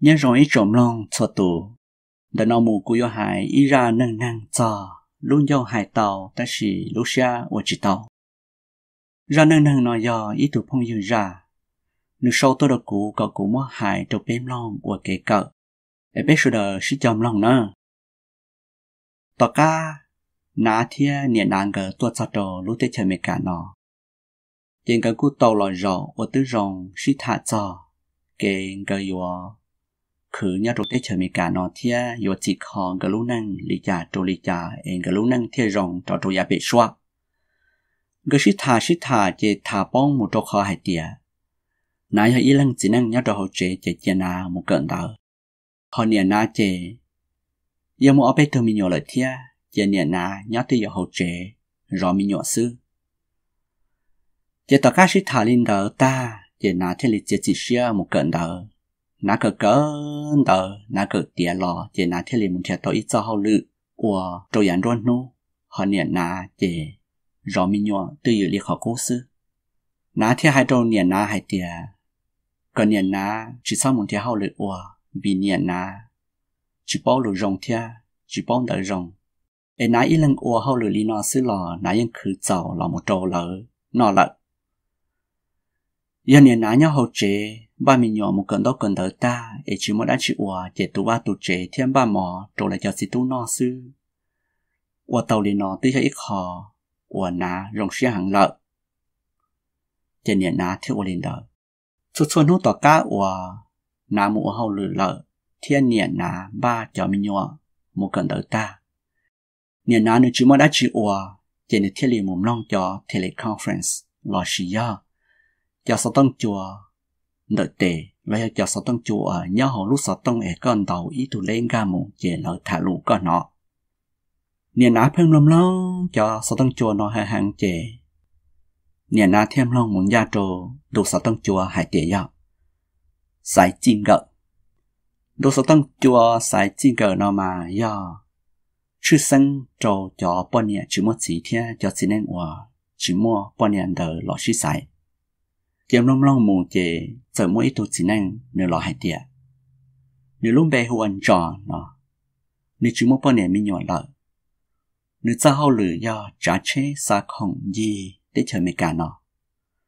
Nyob zoo ib tsoom mloog txhua tus, ntawm no mus kuv yuav hais ib zaj neej neeg txog lub ncauj hais tau tab sis lub siab ua tsis tau. Zaj neej neeg no yog ib tug phooj ywg zaj, nws sau tuaj rau kuv kom kuv muab hais rau peb mloog ua kev kawm, es peb sawv daws sib cog mloog nawb. Tom qab Nav thiab niam Nav nkawd tuaj txog rau lub teb chaws Amelikas no, ces nkawd kuj tau los zaum ua tib zoo sib tham txog kev nkawd yuav khwv nyob rau teb chaws Amelikas no thiab yuav txhim kho nkawd lub neej li cas rau li cas es nkawd lub neej thiaj zoo rov rau yav pem suab. Nkawd sib tham sib tham ces tham poob mus rau qhov hais tias Nav yog ib leeg txiv neej nyob rau hauv tsev ces cia Nav mus kawm ntawv, ho niam Nav ces yog muaj ob peb tug me nyuam lawm thiab cia niam Nav nyob twj ywm hauv tsev zov me nyuam xwb. Ces tom qab sib tham li ntawd tag ces Nav thiaj li txiav txim siab mus kawm ntawv. Nav kawm kawm ntawv, Nav kawm tiav los ces Nav thiaj li mus nrhiav tau ib txoj hauj lwm ua rau yav nruab hnub, ho niam Nav ces zov me nyuam twj ywm li qhov qub xwb. Nav thiaj hais rau niam Nav hais tias kom niam Nav tsis txhob mus nrhiav hauj lwm ua, vim niam Nav tsis paub lus zoo thiab tsis paub ntawv zoo, es Nav ib leeg ua hauj lwm li no xwb los Nav yeej khwv txaus los mus rau lawv noj lawm. Yog niam Nav nyob hauv tsev npaj me nyuam mus kawm ntaub kawm ntawv tag es tsis muaj dab tsi ua ces tu vaj tu tsev thiab npaj mov rau lawv cov txiv tub noj xwb. Ua tau li no twb yog ib qho uas Nav zoo siab heev lawm. Ces niam Nav thiaj ua li ntawd. Txhua txhua hnub tom qab uas Nav mus ua hauj lwm lawm thiab niam Nav npaj cov me nyuam mus kawm ntawv tag, niam Nav nws tsis muaj dab tsi ua, ces nws thiaj li mus mloog cov teleconference los sis yog cov xov tooj cua ntawm tes los yog cov xov tooj cua nyob hauv lub xov tooj es koj ntaus ib tug leb nkag mus ces lawv tham lus koj hnov. Niam Nav pheej mloog mloog cov xov tooj cua no heev heev ces niam Nav thiaj mloog mus ncaj rau ntu xov tooj cua hais tias yog xaiv txij nkawm. Ntu xov tooj cua xaiv txij nkawm no mas yog tshwj xeeb rau cov poj niam tsis muaj txiv thiab cov txiv neej uas tsis muaj poj niam ntawd los sib xaiv. Ces mloog mloog mus ces txawm muaj ib tug txiv neej nws los hais tias nws lub npe hu ua Ntsos no, nws tsis muaj poj niam me nyuam lawm. Nws txoj hauj lwm yog tsav tsheb xa khoom ncig teb chaws Amelikas no.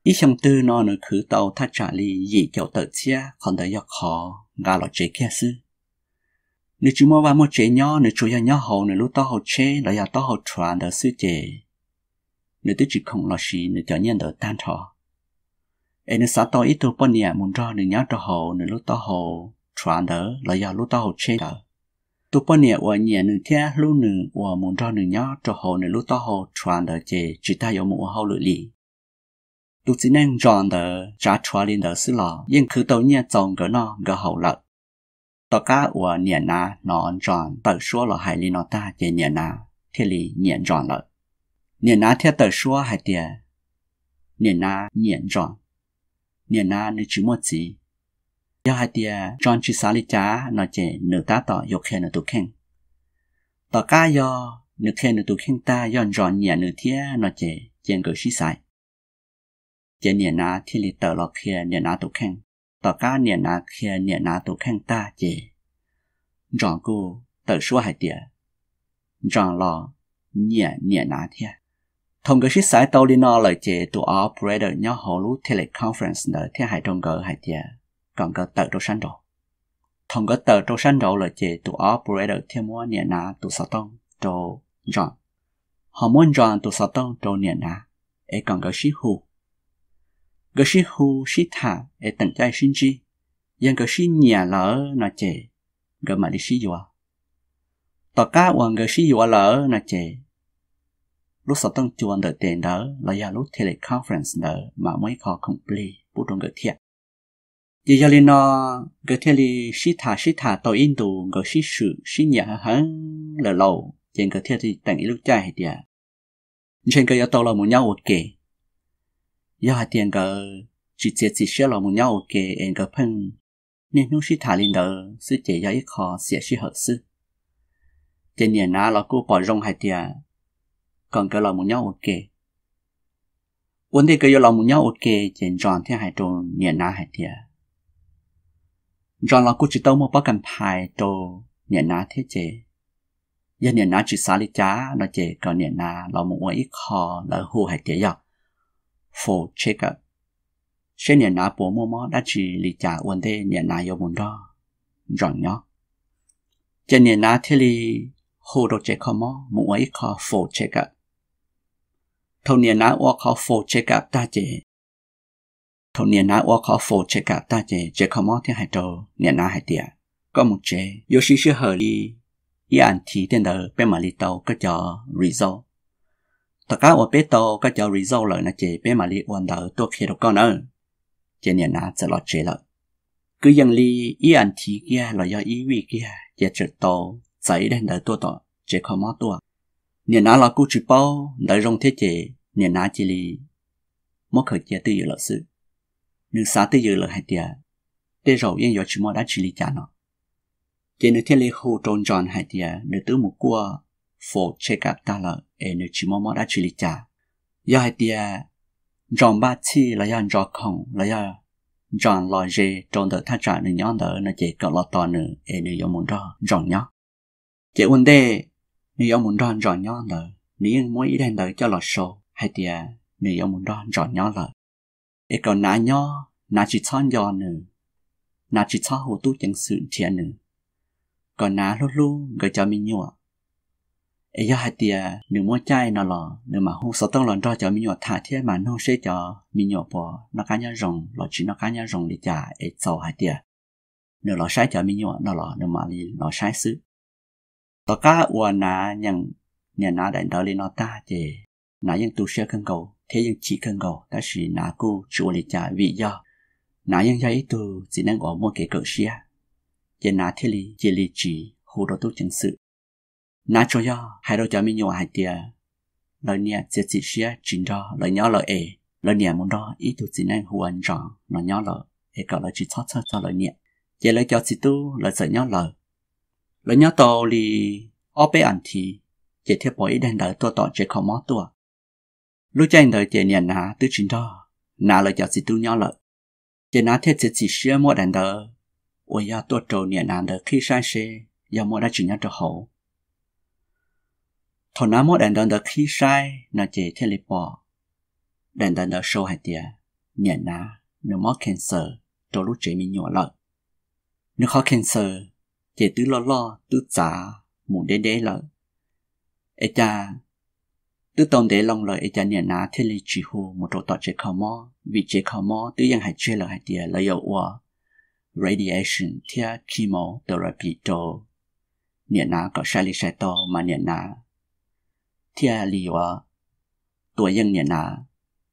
Ib xyoo twg no nws khwv tau thaj tsam li yim caum tawm txhiab, qhov ntawd yog qhov nqa los tsev kiag xwb. Nws tsis muaj vaj muaj tsev nyob, nws tsuas yog nyob hauv nws lub taub hau tsheb los yog taub hau rhuav ntawd xwb ces nws twb tsis khoom los siv nws cov nyiaj ntawd tag nrho. Es nws xav tau ib tug poj niam mus nrog nws nyob rau hauv nws lub taub hau rhuav ntawd los yog lub taub hau tsheb ntawd. Tus poj niam uas nyiam nws thiab hlub nws uas mus nrog nws nyob rau hauv nws lub taub hau rhuav ntawd ces tsis tas yuav mus ua hauj lwm li. Tus txiv neej Ntsos ntawd tsav rhuav li ntawd xwb los yeej khwv tau nyiaj txaus nkawd noj nkawd haus lawm. Tom qab uas niam Nav hnov Ntsos tawm suab los hais li no tag ces niam Nav thiaj li nyiam Ntsos lawm. Niam Nav thiaj tawm suab hais tias niam Nav nyiam Ntsos, niam Nav nws tsis muaj txiv. Yog hais tias Ntsos tsis xav li cas no ces nws tab tom yuav qhia nws tus kheej. Tom qab yog nws qhia nws tus kheej tag yog Ntsos nyiam nws thiab no ces cia nkawd sib xaiv. Ces niam Nav thiaj li tawm los qhia niam Nav tus kheej. Tom qab niam Nav qhia niam Nav tus kheej tag ces Ntsos kuj tawm suab hais tias Ntsos los nyiam niam Nav thiab. Thaum nkawd sib xaiv tau li no lawm ces tus operator nyob hauv lub teleconference ntawd thiaj hais rau nkawd hais tias kom nkawd tawm rau sab nraud. Thaum nkawd tawm rau sab nraud lawm ces tus operator thiaj muab niam Nav tus xov tooj rau Ntsos, ho muab Ntsos tus xov tooj rau niam Nav, es kom nkawd sib hu. Nkawd sib hu sib tham es teem caij sib ntsib. Yog nkawd sib nyiam lawm no ces nkawd mam li sib yuav. Tom qab uas nkawd sib yuav lawm no ces lub xov tooj cua ntawm tes ntawd los yog lub teleconference ntawd mam muaj ib qho khoom plig pub rau nkawd thiab. Ces yog li no nkawd thiaj li sib tham sib tham tau ib ntus, nkawd sib swm sib nyiam heev heev lawm lauj, ces nkawd thiaj li teem ib lub caij hais tias ntshe nkawd yuav tau los mus nyob ua ke. Yog hais tias nkawd tsis txiav txim siab los mus nyob ua ke es nkawd pheej niaj hnub sib tham li ntawd xwb ces yog ib qho xiam sij hawm xwb. Ces niam Nav los kuj pom zoo hais tias kom nkawd los mus nyob ua ke. Ua ntej nkawd yuav los mus nyob ua ke ces Ntsos thiaj hais rau niam Nav hais tias John los kuj tsis tau muaj pob ka phais rau niam Nav thiab ces yog niam Nav tsis xav li cas no ces kom niam Nav los mus ua ib qho lawv hu hais tias yog full checkup, seb niam Nav puas muaj mob dab tsi li cas ua ntej niam Nav yuav mus nrog John nyob. Ces niam Nav thiaj li hu rau tsev kho mob mus ua ib qho full checkup. Thaum niam Nav ua qhov full checkup tag ces, thaum niam Nav ua qhov full checkup tag ces tsev kho mob thiaj hais rau niam Nav hais tias, koj mus tsev, yuav siv sij hawm li ib as thiv tej ntawd peb mam li tau koj cov result. Tom qab uas peb tau koj cov result lawm no ces peb mam li ua ntawv tuaj qhia rau koj nawb. Ces niam Nav txawm los tsev lawm. Kwv yees li ib as thiv kiag los yog ib vij kiag ces txawm tau txais ib daim ntawv tuaj tom tsev kho mob tuaj. Niam Nav los kuj tsis paub ntawv zoo thiab ces niam Nav cia li muab khaws cia twj ywm lawm xwb. Nws xav twj ywm lawm hais tias tej zaum yeej yuav tsis muaj dab tsi li cas no. Ces nws thiaj li hu rau John hais tias nws twb mus kuaj full checkup tag lawm es nws tsis muaj mob dab tsi li cas. Yog hais tias John npaj txhij los yog John khoom los yog John los ze rau ntawm thaj tsam nws nyob ntawd no ces kom los tos nws es nws yuav mus nrog John nyob. Ces ua ntej nws yuav mus nrog John nyob ntawd nws yeej muab ib daim ntawv coj los sau hais tias nws yuav mus nrog John nyob lawm, es kom Nav nyob Nav tsis txhob nco nws, Nav tsis txhob hu tub ceev xwm nrhiav nws, kom Nav hlub hlub nkawd cov me nyuam. Es yog hais tias nws muaj caij no los nws mam hu xov tooj los nrog cov me nyuam tham thiab mam nug seb cov me nyuam puas noj qab nyob zoo los tsis noj qab nyob zoo li cas es txaus hais tias nws los saib cov me nyuam no los nws mam li los saib xwb. Tom qab uas Nav nyeem niam Nav daim ntawv li no tag ces Nav yeej tu siab kawg nkaus thiab yeej chim kawg nkaus, tab sis Nav kuj tsis ua li cas vim yog Nav yeej yog ib tug txiv neej uas muaj kev kawm siab, ces Nav thiaj li cia li tsis hu rau tub ceev xwm. Nav tsuas yog hais rau cov me nyuam hais tias lawv niam txiav txim siab tsis nrog lawv nyob lawm es lawv niam mus nrog ib tug txiv neej hu ua John no nyob lawm es kom lawv tsis txhob txhawj txog lawv niam. Ces lawv cov txiv tub lawv txawm nyob lawv. Lawv nyob tau li ob peb as thiv ces thiaj pom ib daim ntawv tuaj tom tsev kho mob tuaj. Lub caij ntawd ces niam Nav twb tsis nrog Nav lawv cov txiv tub nyob lawm, ces Nav thiaj txiav txim siab muab daim ntawv uas yog tuaj rau niam Nav ntawd qhib saib seb yog muaj dab tsi nyob rau hauv. Thaum Nav muab daim ntawv ntawd qhib saib no ces thiaj li pom daim ntawv ntawd sau hais tias niam Nav nws mob cancer rau lub tsev me nyuam lawm. Nws qhov cancer ces twb loj loj twb txav mus deb deb lawm. Es cas twb tau ntev loo lawm es cas niam Nav thiaj li tsis hu mus rau tom tsev kho mob, vim tsev kho mob twb yeej hais tseg lawm hais tias lawv yuav ua radiation thiab chemotherapy rau niam Nav kom sai li sai tau mas niam Nav thiaj li yuav tua yeej niam Nav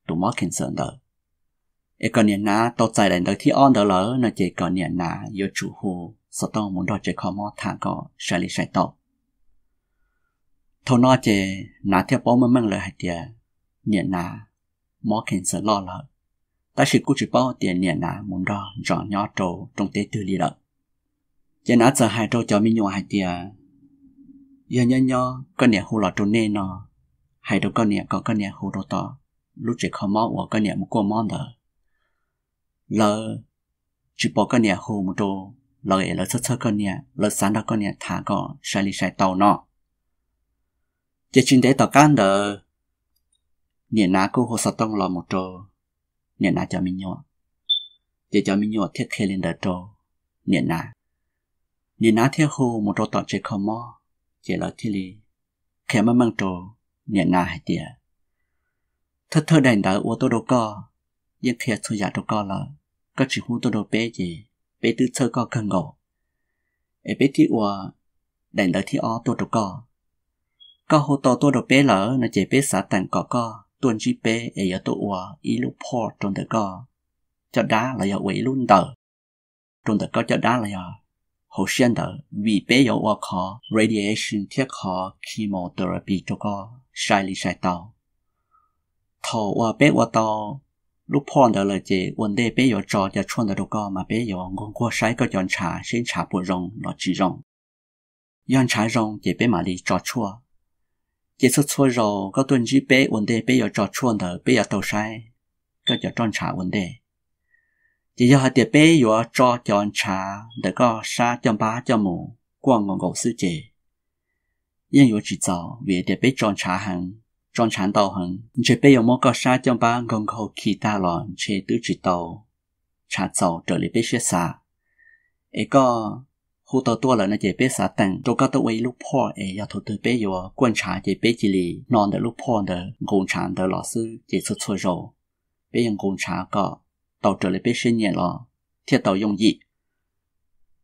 tus mob cancer ntawd. Es kom niam Nav tau txais daim ntawv thib ob ntawd lawm no ces kom niam Nav yuav tsum hu xov tooj mus nrog tsev kho mob tham kom sai li sai tau. Thaum no ces Nav thiaj paub meej meej lawm hais tias niam Nav mob cancer loj lawm, tab sis kuj tsis paub tias niam Nav mus nrog John nyob rau rooj teb twg li lawm. Ces Nav txawm hais rau cov me nyuam hais tias, yog nyob nyob koj niam hu los rau nej no, hais rau koj niam kom koj niam hu rau tom lub tsev kho mob uas koj niam mus kuaj mob ntawd. Lawv tsis pom koj niam hu mus rau lawv es lawv txhawj txhawj koj niam, lawv xav nrog koj niam tham kom sai li sai tau no. Ces tsis ntev tom qab ntawd niam Nav kuj hu xov tooj los mus rau niam Nav cov me nyuam, ces cov me nyuam thiaj qhia li ntawd rau niam Nav. Niam Nav thiaj hu mus rau tom tsev kho mob, ces lawv thiaj li qhia meej meej rau niam Nav hais tias, thawj thawj daim ntawv ua tuaj rau koj yeej qhia txhua yam rau koj lawm, koj tsis hu tuaj rau peb ces peb twb txhawj koj kawg nkaus, es peb thiaj ua daim ntawv thib ob tuaj rau koj. Koj hu tau tuaj rau peb lawm no ces peb xav teem kom koj tuaj ntsib peb es yuav tuaj ua ib lub port rau ntawm koj caj dab los yog ua ib lub ntawm rau ntawm koj caj dab los yog hauv siab ntawd, vim peb yuav ua qhov radiation thiab qhov chemotherapy rau koj sai li sai tau. Thaum uas peb ua tau lub port ntawd lawm ces ua ntej peb yuav tso cov tshuaj ntawd rau koj mas peb yuav nquag nquag saib koj cov ntshav seb ntshav puas zoo los tsis zoo. Yog ntshav zoo ces peb mam li tso tshuaj. Ces txhua txhua zaus koj tuaj ntsib peb ua ntej peb yuav tso tshuaj ntawd peb yuav tau saib koj cov roj ntshav ua ntej. Ces yog hais tias peb yuav tso cov ntshav ntawm koj sab coj npab coj mus kuaj nkaus nkaus xwb ces yeej yuav tsis txaus, vim tias peb tso ntshav heev, tso ntshav ntau heev, ntshe peb yuav muab koj sab coj npab nkaug nkaug khi tag los ntshe twb tsis tau ntshav txaus raws li peb siab xav. Es koj hu tau tuaj lawm no ces peb xav teem rau koj tuaj ua ib lub phoj, es yog thaum twg peb yuav kuaj ntshav ces peb cia li hno ntawm lub phoj ntawd nqus ntshav ntawd los xwb, ces txhua txhua zaus peb yuav nqus ntshav kom tau raws li peb siab nyiam los thiaj tau yooj yim.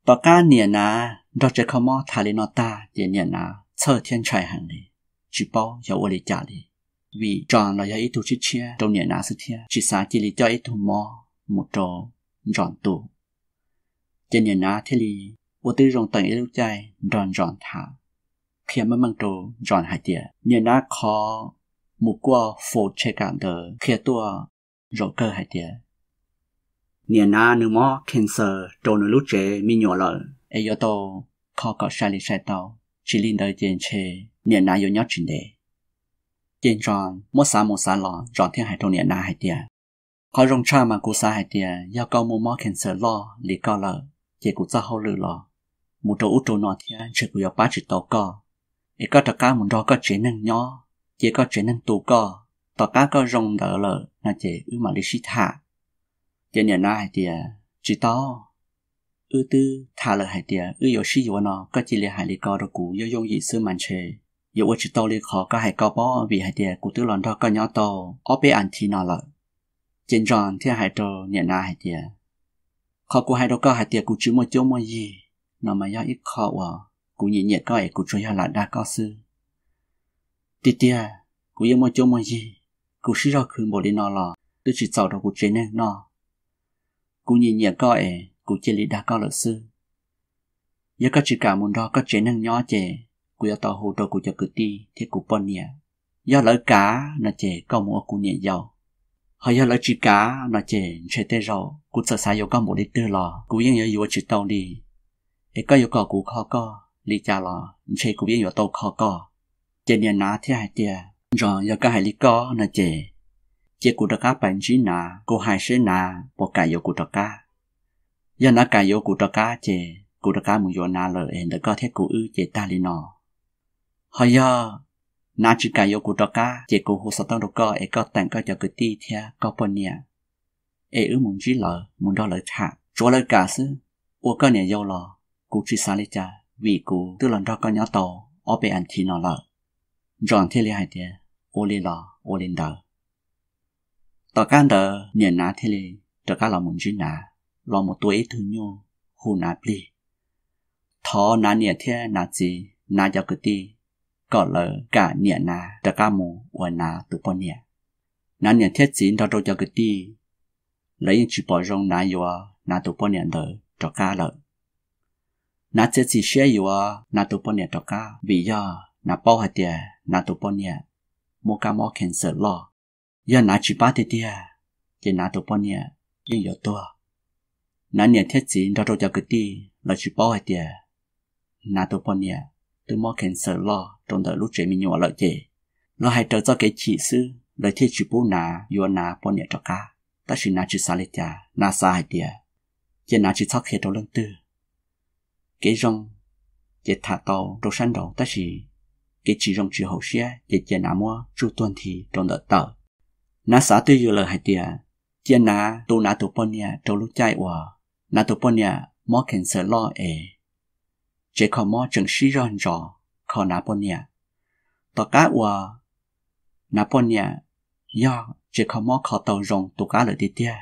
Tom qab niam Nav nrog Tsev Kho Mob tham li no tag ces niam Nav txhawj thiab ntshai heev li, tsis paub xyov ua li cas li, vim Ntsos los yog ib tug tshiab tshiab rau niam Nav xwb thiab tsis xav cia li coj ib tug mob mus rau Ntsos tu. Ces niam Nav thiaj li ua tib zoo teem ib lub caij nrog Ntsos tham, qhia meej meej rau Ntsos hais tias niam Nav qhov mus kuaj fo tshe kam ntawd qhia tuaj zaum kawg hais tias niam Nav nws mob cancer rau nws lub tsev me nyuam lawm es yuav tau kho kom sai li sai tau, tsis li ntawd ces ntshe niam Nav yuav nyob tsis ntev. Ces Ntsos muab xav mus xav los Ntsos thiaj hais rau niam Nav hais tias, qhov zoo tshaj mas kuv xav hais tias yog koj muaj mob cancer loj li koj lawm ces kuv txoj hauj lwm los mus rau ub rau no thiab ntshe kuv yuav pab tsis tau koj, es koj rov qab mus nrog koj tsev neeg nyob, cia koj tsev neeg tu koj, tom qab koj zoo ntawd lawm no ces wb mam li sib tham. Ces niam Nav hais tias tsis tau, wb twb tham lawm hais tias wb yuav sib yuav no, koj cia li hais li ko rau kuv yooj yooj yim xwb mas ntshe yuav ua tsis tau li qhov koj hais ko pob, vim hais tias kuv twb los nrog koj nyob tau ob peb as thiv no lawm. Ces Ntsos thiaj hais rau niam Nav hais tias, qhov kuv hais rau koj hais tias kuv tsis muaj cuab muaj yig no mas yog ib qho uas kuv nyiam nyiam koj es kuv tsuas yog lam dag koj xwb. Tiag tiag, kuv yeej muaj cuab muaj yig, kuv sib zog khwv npaum li no los twb tsis txaus rau kuv tsev neeg noj. Kuv nyiam nyiam koj es kuv cia li dag koj lawm xwb. Yog koj tsis kam mus nrog koj tsev neeg nyob ces kuv yuav tau hu rau kuv cov kwv tij thiab kuv poj niam. Yog lawv kam no ces koj mus ua kuv niam yau, ho yog lawv tsis kam no ces ntshe tej zaum kuv txawm xav yuav koj npaum li twg los kuv yeej yuav yuav tsis tau li. Es koj yuav kom kuv kho koj li cas los ntshe kuv yeej yuav tau kho koj. Ces niam Nav thiaj hais tias, Ntsos, yog koj hais li koj no ces cia kuv rov qab pais ntsib Nav, kuv hais seb Nav puas kam yuav kuv rov qab. Yog Nav kam yuav kuv rov qab ces kuv rov qab mus yuav Nav lawm es ntawm koj thiab kuv wb ces tag li no. Ho yog Nav tsis kam yuav kuv rov qab ces kuv hu xov tooj rau koj es koj teem koj cov kwv tij thiab koj poj niam es wb mus ntsib lawv, mus nrog lawv tham, tsuav lawv kam xwb. Ua koj niam yau los kuv tsis xav li cas vim kuv twb los nrog koj nyob tau ob peb as thiv no lawm. Ntsos thiaj li hais tias, Ua li los ua li ntawd. Tom qab ntawd niam Nav thiaj li rov qab los mus ntsib Nav, los mus tua ib tug nyuj hu Nav plig, thov Nav niam thiab Nav txiv, Nav cov kwv tij kom lawv kam niam Nav rov qab mus ua Nav tus poj niam. Nav niam thiab txiv nrog rau cov kwv tij, lawv yeej tsis pom zoo Nav yuav Nav tus poj niam ntawd rov qab lawm. Nav txiav txim siab yuav Nav tus poj niam rov qab vim yog Nav paub hais tias Nav tus poj niam muaj kab mob cancer loj. Yog Nav tsis pab tiag tiag ces Nav tus poj niam yeej yuav tuag. Nav niam thiab txiv nrog rau cov kwv tij lawv tsis paub hais tias Nav tus poj niam twb mob cancer loj rau ntawm lub tsev me nyuam lawm ces lawv hais raws txoj kev chim xwb, lawv thiaj tsis pub Nav yuav Nav poj niam rov qab. Tab sis Nav tsis xav li cas, Nav xav hais tias cia Nav tsis txhob qhia rau leej twg. Kev zoo ces tham tau rau sab nraud, tab sis kev tsis zoo tsis haum siab ces cia Nav muab tsuj tuag nthi rau ntawm taw. Nav xav twj ywm lawm hais tias cia Nav tu Nav tus poj niam rau lub caij uas Nav tus poj niam mob cancer loj es Tsev Kho Mob tseem sib zog ntsos kho Nav poj niam. Tom qab uas Nav poj niam, yog Tsev Kho Mob kho tau zoo tus qab lawm tiag tiag,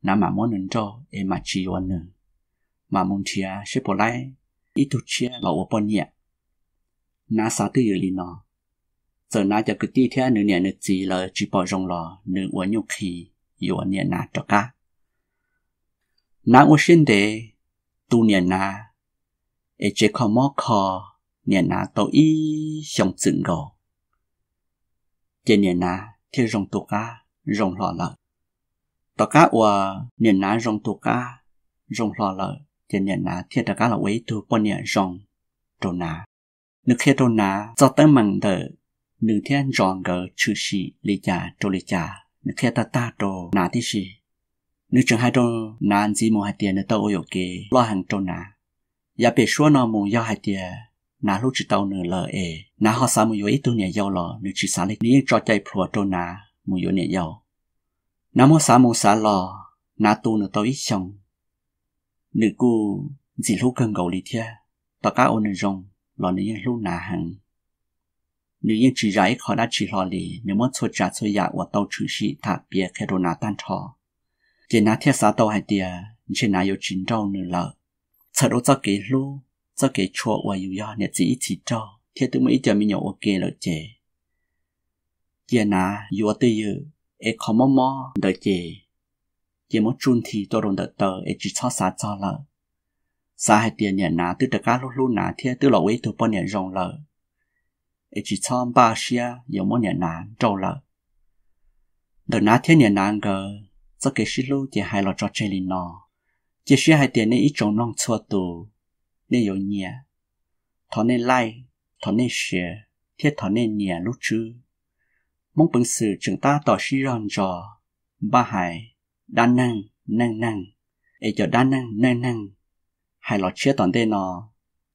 Nav mam muab nws nrauj es mam tsis yuav nws, mam mus nrhiav seb puas laib ib tug tshiab los ua poj niam. Nav xav twj ywm li no, txawm Nav cov kwv tij thiab nws niam nws txiv lawv tsis pom zoo los nws ua nyuj qhi yuav niam Nav rov qab. Nav ua siab ntev tu niam Nav, es Tsev Kho Mob kho niam Nav tau ib xyoo txwm nkaus, ces niam Nav thiaj zoo tus qab zoo hlo lawm. Tom qab uas niam Nav zoo tus qab zoo hlo lawm ces niam Nav thiaj rov qab los ua ib tug poj niam zoo rau Nav. Nws qhia rau Nav txog teeb meem ntawm nws thiab Ntsos nkawd tshwm sim li cas rau li cas, nws qhia tag tag rau Nav tib si. Nws tseem hais rau Nav ntxiv mus hais tias nws tau ua yuam kev loj heev rau Nav. Yav pem suab no mus yog hais tias Nav hlub tsis tau nws lawm es Nav ho xav mus yuav ib tug niam yau los nws tsis xav li, nws yeej tso cai plhuav rau Nav mus yuav niam yau. Nav muab xav mus xav los, Nav tu nws tau ib xyoos, nws kuj ntxim hlub kawg nkaus li thiab. Tom qab uas nws zoo los nws yeej hlub Nav heev. Nws yeej tsis zam ib qho dab tsi hlo li, nws muab txhua tsav txhua yam uas tau tshwm sim tham piav qhia rau Nav tag nrho. Ces Nav thiaj xav tau hais tias ntshe Nav yuav tsis nrauj nws lawm. Txhawm rau txoj kev hlub, txoj kev tshua uas yus yog niam txiv ib txhis raug thiab twb muaj ib co me nyuam ua ke lawm ces, cia Nav yuav twj ywm es qhov mob mob ntawd ces, ces muab tsuj nthi tuaj rau ntawm taw es tsis txhob xav txog lawm. Xav hais tias niam Nav twb rov qab hlub hlub Nav thiab twb los ua ib tug poj niam zoo lawm, es tsis txhob npaj siab yuav muab niam Nav nrauj lawm. Ntawm Nav thiab niam Nav nkawd txoj kev sib hlub ces hais los tso tseg li no. Cia siab hais tias nej ib tsoom mloog txhua tus, nej yuav nyiam. Thov nej like, thov nej share, thiab thov nej nias lub tswb. Hmoob Peev Xwm tseem tab tom sib zog ntso npaj hais dab neeg neej neeg, es cov dab neeg neej neeg hais los tshiab tom ntej no,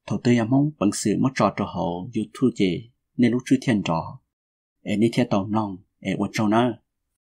thaum twg yog Hmoob Peev Xwm muab tso rau hauv YouTube ces nej lub tswb thiaj nrov, es nej thiaj tau mloog, es ua tsaug nawb.